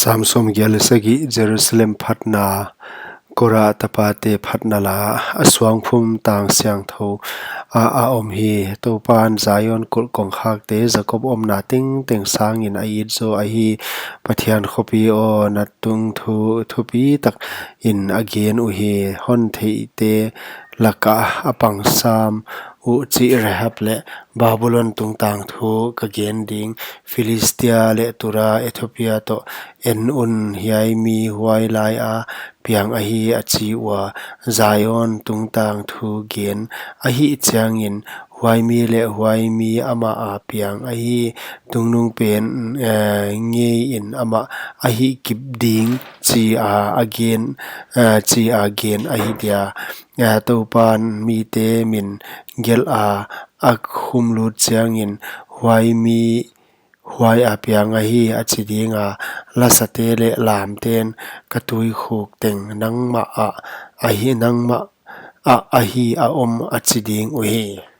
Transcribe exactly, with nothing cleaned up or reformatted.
Tam sawmgiat leh sagih. Jerusalem phatna. Kora tapate phatna la. A suangphum tang siangthou ah a om hi. Toupan Zion kulh kongkhakte, Jakob omna tengteng sangin a it zaw ahi. Pathian khopi aw, na tungthu thupi takin a gen uhi. Hon theihte lakah a pang sam uh chih Rahab leh Babulon tungtang thu ka gen ding. Philistia leh Tura, Ethiopia toh en un, hiai mi huai laia piang ahi, a chi ua. Zion tungtang thu gen ahih chiangin, huai mi leh huai mi amah a piang ahi, tungnungpen, eh, ngeiin amah a hihkip ding, chia a gen, eh, chia gen ahi dia. Eh, Toupan mite min gelha a khumlut chiangin, huai mi huaia piang ahi, a chi dinga. Lasate leh lamten ka tuikhuk teng nangmah ah ahi, nangmah ah ahi a om, a chi ding uhi.